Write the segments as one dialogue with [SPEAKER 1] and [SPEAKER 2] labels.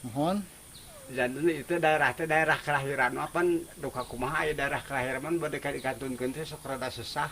[SPEAKER 1] Mohon.
[SPEAKER 2] Janten itu daerah teh daerah kelahiran apa duka kumaha aya daerah kelahiran mah bade dikantunkeun teh sok rada susah.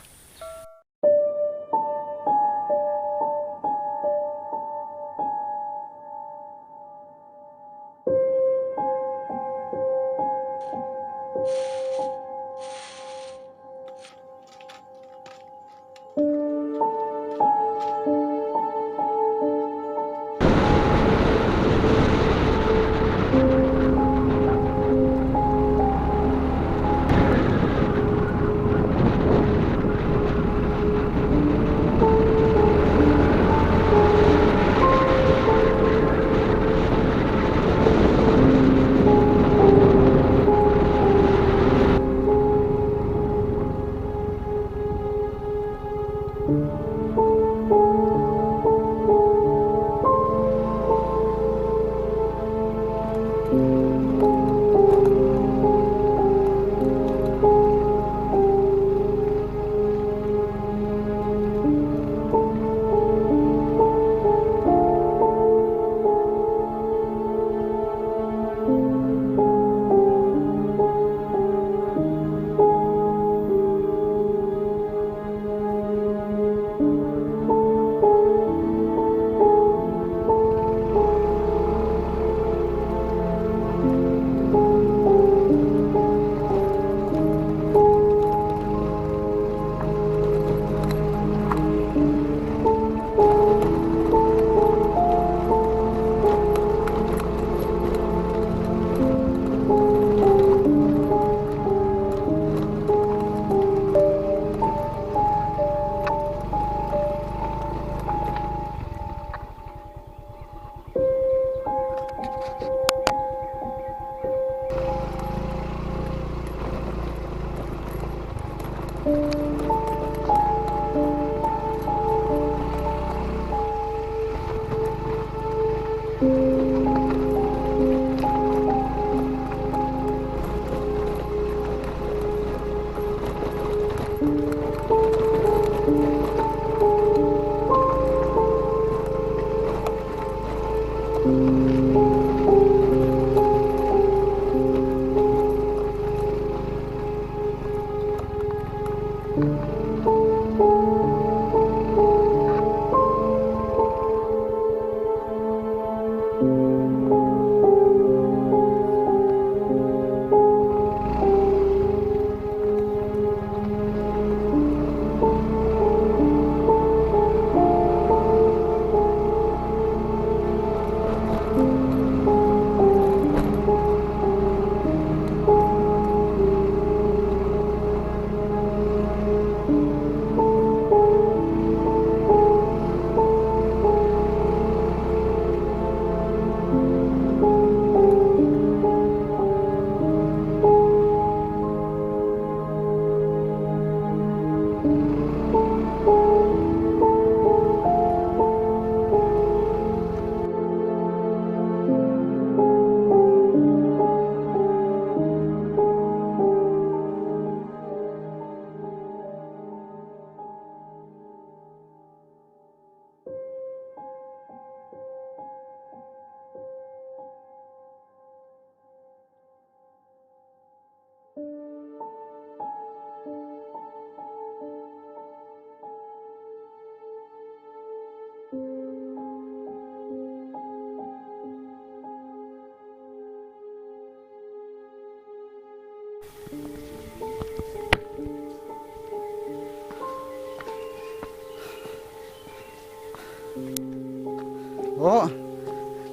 [SPEAKER 1] Oh,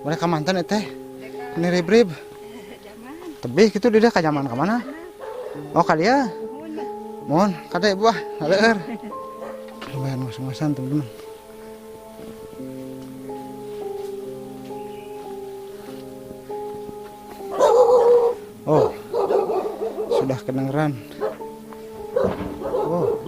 [SPEAKER 1] mereka mantan teh. Ini rib-rib. Tebih gitu dia ka zaman ka mana? Oh, ka dieu. Mohon, kade ibu ah, laleur. Lumayan ngos-ngosan teman-teman. Oh, sudah kedengeran. Oh.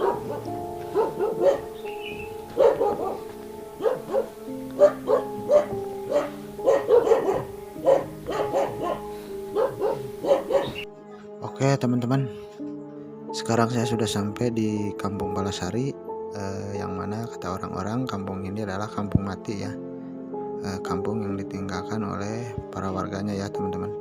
[SPEAKER 3] Oke teman-teman, sekarang saya sudah sampai di Kampung Palasari, yang mana kata orang-orang kampung ini adalah kampung mati ya. kampung yang ditinggalkan oleh para warganya ya teman-teman.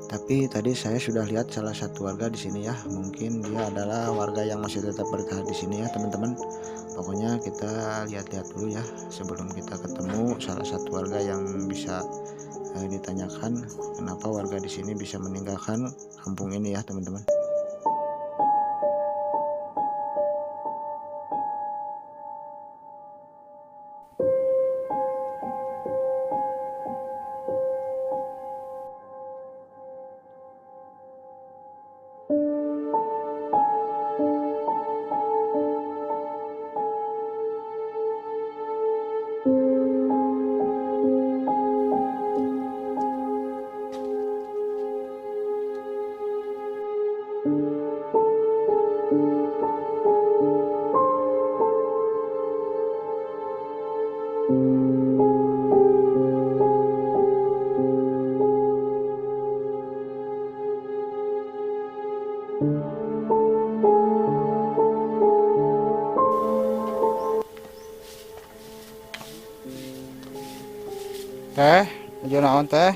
[SPEAKER 3] Tapi tadi saya sudah lihat salah satu warga di sini ya. Mungkin dia adalah warga yang masih tetap bertahan di sini ya teman-teman. Pokoknya kita lihat-lihat dulu ya sebelum kita ketemu salah satu warga yang bisa ditanyakan kenapa warga di sini bisa meninggalkan kampung ini ya teman-teman.
[SPEAKER 1] Teh, nuju naon teh?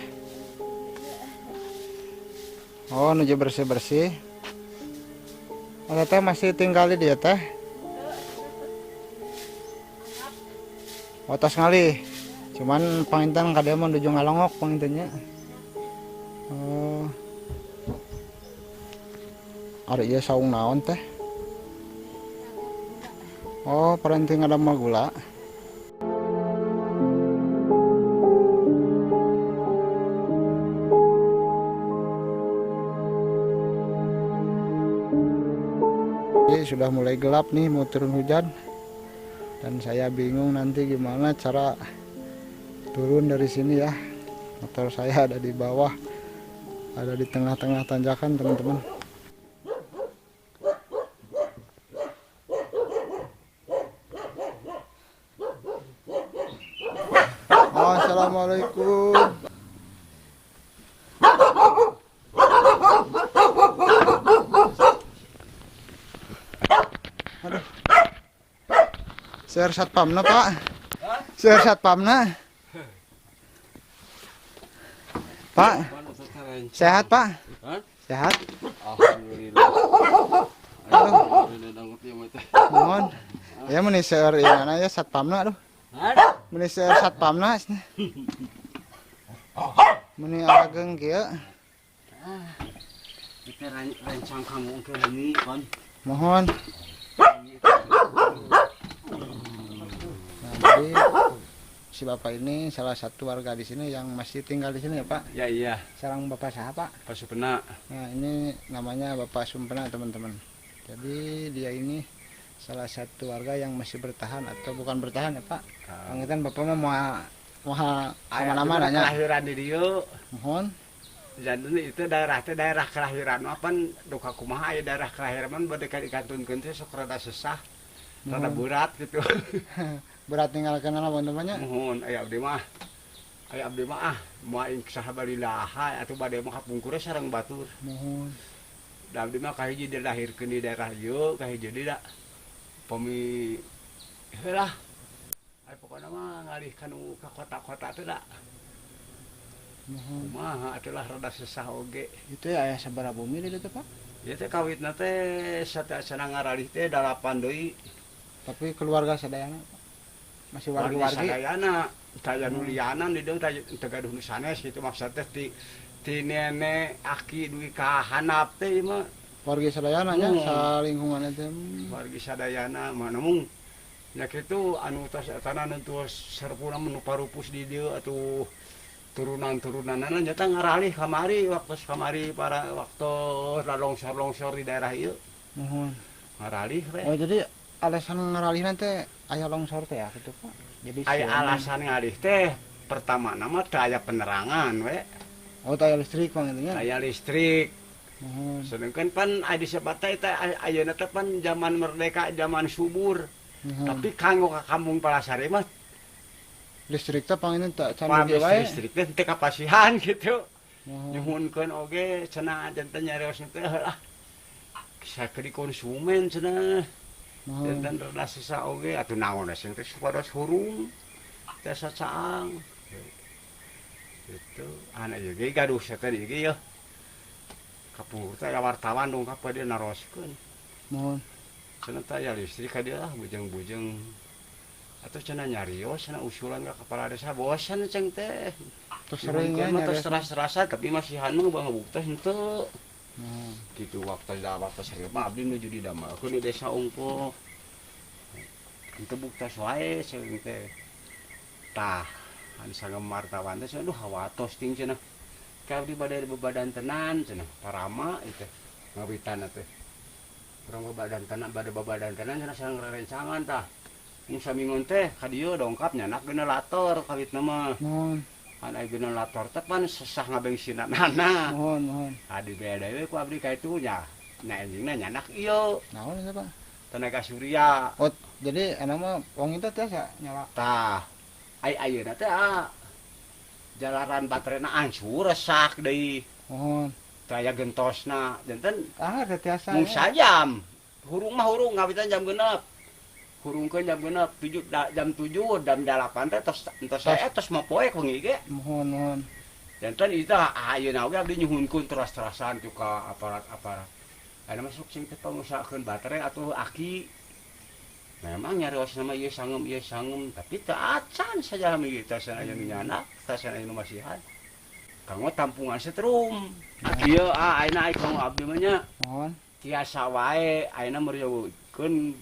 [SPEAKER 1] Oh, nuju bersih-bersih. Oh, teh masih tinggal di dia teh? Oh, tas ngalih. Cuman panginten ka dieu mah nuju ngalongok pangintennya. Oh. Ari ieu saung naon teh? Oh, parenting ada mah gula. Sudah mulai gelap nih, mau turun hujan, dan saya bingung nanti gimana cara turun dari sini ya. Motor saya ada di bawah, ada di tengah-tengah tanjakan teman-teman. Oh, assalamualaikum. Aduh. Seur satpamna, Pak. Seur satpamna. Pak. Sehat, Pak? Sehat?
[SPEAKER 2] Alhamdulillah.
[SPEAKER 1] Mohon. Ya meni seur ieu mana ya satpamna aduh. Meni seur satpamna. Meni ageng kieu.
[SPEAKER 2] Kita rencang kamu ke ini, kon.
[SPEAKER 1] Mohon. Nah, jadi si bapak ini salah satu warga di sini yang masih tinggal di sini ya Pak?
[SPEAKER 2] Ya iya.
[SPEAKER 1] Sarang bapak siapa Pak?
[SPEAKER 2] Pak Sumpena.
[SPEAKER 1] Nah ini namanya Bapak Sumpena teman-teman. Jadi dia ini salah satu warga yang masih bertahan atau bukan bertahan ya Pak? Pangitan bapak mah mau kemana-mana nya.
[SPEAKER 2] Kelahiran di dieu.
[SPEAKER 1] Mohon.
[SPEAKER 2] Jadi itu daerah teh daerah kelahiran apa duka kumaha aya daerah kelahiran mah bade dikantunkeun teh sok rada susah. Rada berat gitu.
[SPEAKER 1] Berat ninggalkeun apa namanya?
[SPEAKER 2] Mohon aya abdi mah. Aya abdi mah ah moal saha balilaha atuh bade mah kapungkur sareng batur.
[SPEAKER 1] Mohon.
[SPEAKER 2] Da abdi mah kahiji dilahirkeun di daerah ieu, kahiji deui da pami heulah. Aya pokona mah ngalih kanu ka kota-kota teh da. Kumaha atulah rada susah oge.
[SPEAKER 1] Itu ya aya sabaraha bumi di ditu Pak?
[SPEAKER 2] Ieu teh kawitna teh sateuacanna ngaralih teh 8 deui.
[SPEAKER 1] Tapi keluarga sadayana Pak? Masih wargi-wargi?
[SPEAKER 2] Sadayana, taya nu lianan di dieu teu gaduh nu sanes kitu maksud teh ti nenek aki dugi ka handap teh ieu mah.
[SPEAKER 1] Wargi sadayana nya salingkungan teh.
[SPEAKER 2] Wargi sadayana mah namung nya kitu anu tos etana nu tos serpuna nu parupus di dieu atuh turunan-turunanana nyata ngaralih kamari waktu kamari para waktu longsor-longsor di daerah ieu.
[SPEAKER 1] Mohon.
[SPEAKER 2] Ngaralih we.
[SPEAKER 1] Oh jadi alasan ngaralih teh aya longsor teh ya gitu Pak. Jadi
[SPEAKER 2] aya alasan ngalih teh pertama nama teh aya penerangan we.
[SPEAKER 1] Oh teh aya listrik Bang intinya.
[SPEAKER 2] Aya listrik.
[SPEAKER 1] Mohon.
[SPEAKER 2] Sedangkan pan aya disebat teh ayeuna teh pan zaman merdeka, zaman subur.
[SPEAKER 1] Mohon.
[SPEAKER 2] Tapi kanggo ka kampung Palasari mah
[SPEAKER 1] listrik teh pangin tak can wae.
[SPEAKER 2] Listrik teh teu kapasihan gitu. Nyuhunkeun oge cenah janten nyarios teh lah. Sakeun konsumen cenah. Janten rada susah oge atuh naon sing teh supados hurung. Tiasa caang. Itu anak ieu ge gaduh setan ieu ge yeuh. Kapungkur teh aya wartawan dongkap ka dieu naroskeun.
[SPEAKER 1] Muhun.
[SPEAKER 2] Cenah teh aya listrik ka dieu lah bujeng-bujeng. Atuh cenah nyarios cenah usulan ka kepala desa bosan ceng teh.
[SPEAKER 1] Terus seringnya
[SPEAKER 2] Nyuhunkeun mah tos
[SPEAKER 1] nyarios.
[SPEAKER 2] Teras-terasan tapi masihan mah buktos henteu.
[SPEAKER 1] Muhun.
[SPEAKER 2] Gitu waktu da waktu serius mah abdi nuju didamelkeun di desa ongkoh. Henteu buktos wae ceng teh. Tah, anu sanggem wartawan teh cenah, aduh hawatos ting cenah. Ka abdi bade bebadantenan cenah, parama ieu teh ngawitanna teh. Urang babadantenan bade babadantenan cenah sareng rerencangan tah. Mun samingon teh ka dieu dongkap nyanak generator kawitna mah.
[SPEAKER 1] Muhun.
[SPEAKER 2] Kan aya generator teh pan sesah ngabengsinanana.
[SPEAKER 1] Muhun, muhun.
[SPEAKER 2] Ah dibeda we ku abdi ka itu nya. Nah enjingna nyanak ieu
[SPEAKER 1] Naon eta, Pak?
[SPEAKER 2] Tenaga surya.
[SPEAKER 1] Oh, jadi enak mah wong itu tiasa nyala.
[SPEAKER 2] Tah, ai ayeuna teh ah jalaran baterena ancur resak deui.
[SPEAKER 1] Muhun.
[SPEAKER 2] Teu aya gentosna. Janten
[SPEAKER 1] Ah, teu tiasa.
[SPEAKER 2] mung
[SPEAKER 1] Ya.
[SPEAKER 2] sajam. Hurung mah hurung ngawitan jam 6. Hurungkeun jam 6, 7 da, jam 7, jam 8 teh tos entos saya tos mopoek wengi ge.
[SPEAKER 1] Muhun, muhun.
[SPEAKER 2] Janten ieu teh ayeuna oge abdi nyuhunkeun teras-terasan tuh ka aparat-aparat. Aya masuk sing teh pangusahakeun baterai atau aki. Memang nyarios nama ieu sangem tapi teu acan sajalami ieu teh aya nu nyanak, teh aya nu masihan. Kanggo tampungan setrum. Ieu ah ayeuna ai kanggo abdi mah nya
[SPEAKER 1] Muhun.
[SPEAKER 2] Tiasa wae ayeuna meryogkeun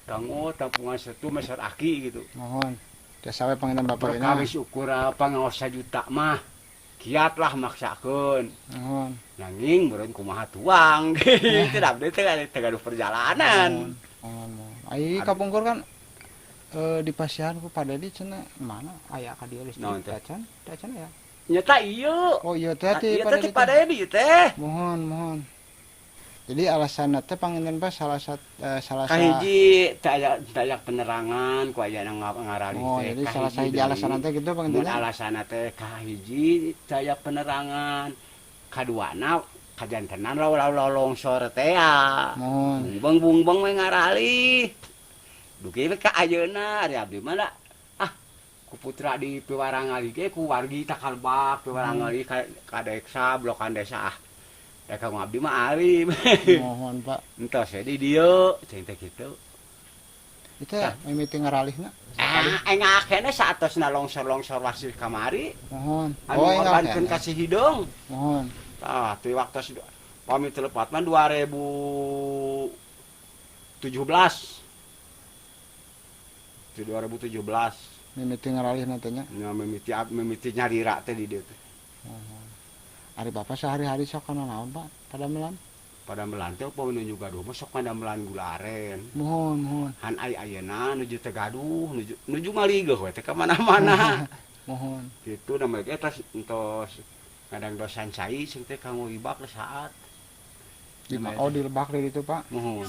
[SPEAKER 2] kanggo tampungan setrum meser aki gitu.
[SPEAKER 1] Muhun. Tiasa we panginten Bapak ini.
[SPEAKER 2] Perkawis ukur pangaos sajuta mah kiat lah maksakeun.
[SPEAKER 1] Muhun.
[SPEAKER 2] Nanging meureun kumaha tuang gitu abdi teh teh gaduh perjalanan.
[SPEAKER 1] Muhun, muhun. Ai kapungkur kan di pasihan ku Pak Dedi cenah mana aya ka dieu listrik
[SPEAKER 2] Naon teh?
[SPEAKER 1] Acan, teu acan aya.
[SPEAKER 2] Nyata ieu.
[SPEAKER 1] Oh iya teh ti
[SPEAKER 2] Ieu teh ti Pak Dedi teh.
[SPEAKER 1] Muhun, muhun. Jadi alasan teh panginten Pak salah satu salah sa
[SPEAKER 2] Kahiji teu aya penerangan ku aya ngaralih
[SPEAKER 1] Oh,
[SPEAKER 2] teh.
[SPEAKER 1] jadi salah
[SPEAKER 2] Kahiji
[SPEAKER 1] sahiji
[SPEAKER 2] deui.
[SPEAKER 1] alasan teh gitu
[SPEAKER 2] Mun
[SPEAKER 1] panginten nya.
[SPEAKER 2] alasanna teh kahiji teu aya penerangan. Kaduana kajantenan law longsor teh ya.
[SPEAKER 1] Muhun.
[SPEAKER 2] Bungbeng bungbeng we ngaralih. Dugi we ka ayeuna ari abdi mah da ah ku putra di Piwarangali ge ku wargi takalbak Piwarangali ka desa blokan desa ah. Da kanggo abdi mah alim.
[SPEAKER 1] Muhun, Pak.
[SPEAKER 2] Entos we di dieu cing teh kitu.
[SPEAKER 1] Itu mimiti ngaralihna.
[SPEAKER 2] Ah, engakena saatosna longsor-longsor wasih kamari
[SPEAKER 1] Muhun.
[SPEAKER 2] anu
[SPEAKER 1] Oh, enggal
[SPEAKER 2] ngorbankeun
[SPEAKER 1] keneh.
[SPEAKER 2] ka si hideung.
[SPEAKER 1] Muhun.
[SPEAKER 2] Tah, ti waktos pami teu lepat mah 2017. Di 2017
[SPEAKER 1] Mimiti ngaralihna teh nya.
[SPEAKER 2] Nya mimiti mimiti nyalira teh di dieu teh.
[SPEAKER 1] Muhun. Ari Bapak sehari-hari sok kana naon, Pak? Padamelan?
[SPEAKER 2] Padamelan teh upami nuju gaduh mah sok padamelan gula aren.
[SPEAKER 1] Muhun, muhun.
[SPEAKER 2] Han ai ayeuna nuju teu gaduh, nuju nuju maligeuh we teh ka mana-mana.
[SPEAKER 1] Muhun.
[SPEAKER 2] Kitu namanya ge tos entos ngadangdosan cai cing teh kanggo ibak saat.
[SPEAKER 1] Di oh di lebak di ditu, Pak.
[SPEAKER 2] Muhun.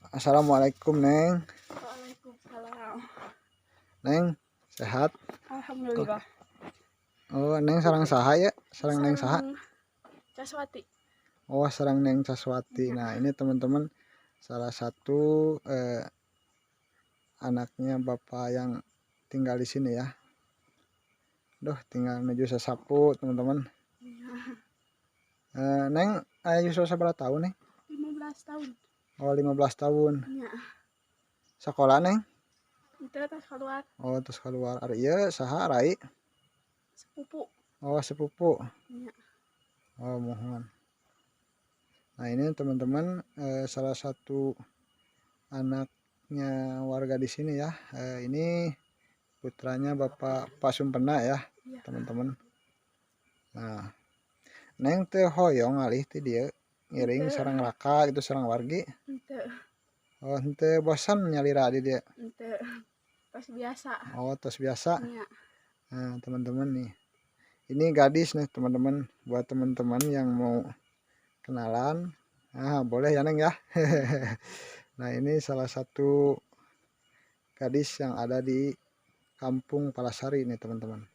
[SPEAKER 3] Assalamualaikum, Neng.
[SPEAKER 4] Waalaikumsalam.
[SPEAKER 3] Neng, sehat?
[SPEAKER 4] Alhamdulillah.
[SPEAKER 3] Oh, Neng sareng saha ya? Sareng Neng saha?
[SPEAKER 4] Sareng Caswati.
[SPEAKER 3] Oh, sareng Neng Caswati. Nah, ini teman-teman salah satu anaknya bapak yang tinggal di sini ya. Duh, tinggal menuju sasapu, teman-teman.
[SPEAKER 4] Iya.
[SPEAKER 3] Neng, aya yuswa sabaraha tahun, Neng?
[SPEAKER 4] 15 tahun.
[SPEAKER 3] Oh, 15 tahun.
[SPEAKER 4] Iya.
[SPEAKER 3] Sekolah, Neng?
[SPEAKER 4] Itu tos keluar.
[SPEAKER 3] Oh, terus keluar. Ari ieu saha rai?
[SPEAKER 4] Sepupu.
[SPEAKER 3] Oh, sepupu.
[SPEAKER 4] Iya.
[SPEAKER 3] Oh, muhun. Nah, ini teman-teman salah satu anaknya warga di sini ya. Ini putranya Bapak Pak Sumpena ya,
[SPEAKER 4] Iya.
[SPEAKER 3] teman-teman. Nah, Neng teh hoyong alih ti dieu ngiring
[SPEAKER 4] Henteu.
[SPEAKER 3] sareng raka gitu sareng wargi.
[SPEAKER 4] Henteu.
[SPEAKER 3] Oh, henteu bosan nyalira di dieu?
[SPEAKER 4] Henteu. Tos biasa.
[SPEAKER 3] Oh, tos biasa.
[SPEAKER 4] Iya.
[SPEAKER 3] Nah, teman-teman nih. Ini gadis nih, teman-teman. Buat teman-teman yang mau kenalan, nah, boleh ya, Neng ya. Nah, ini salah satu gadis yang ada di Kampung Palasari nih, teman-teman.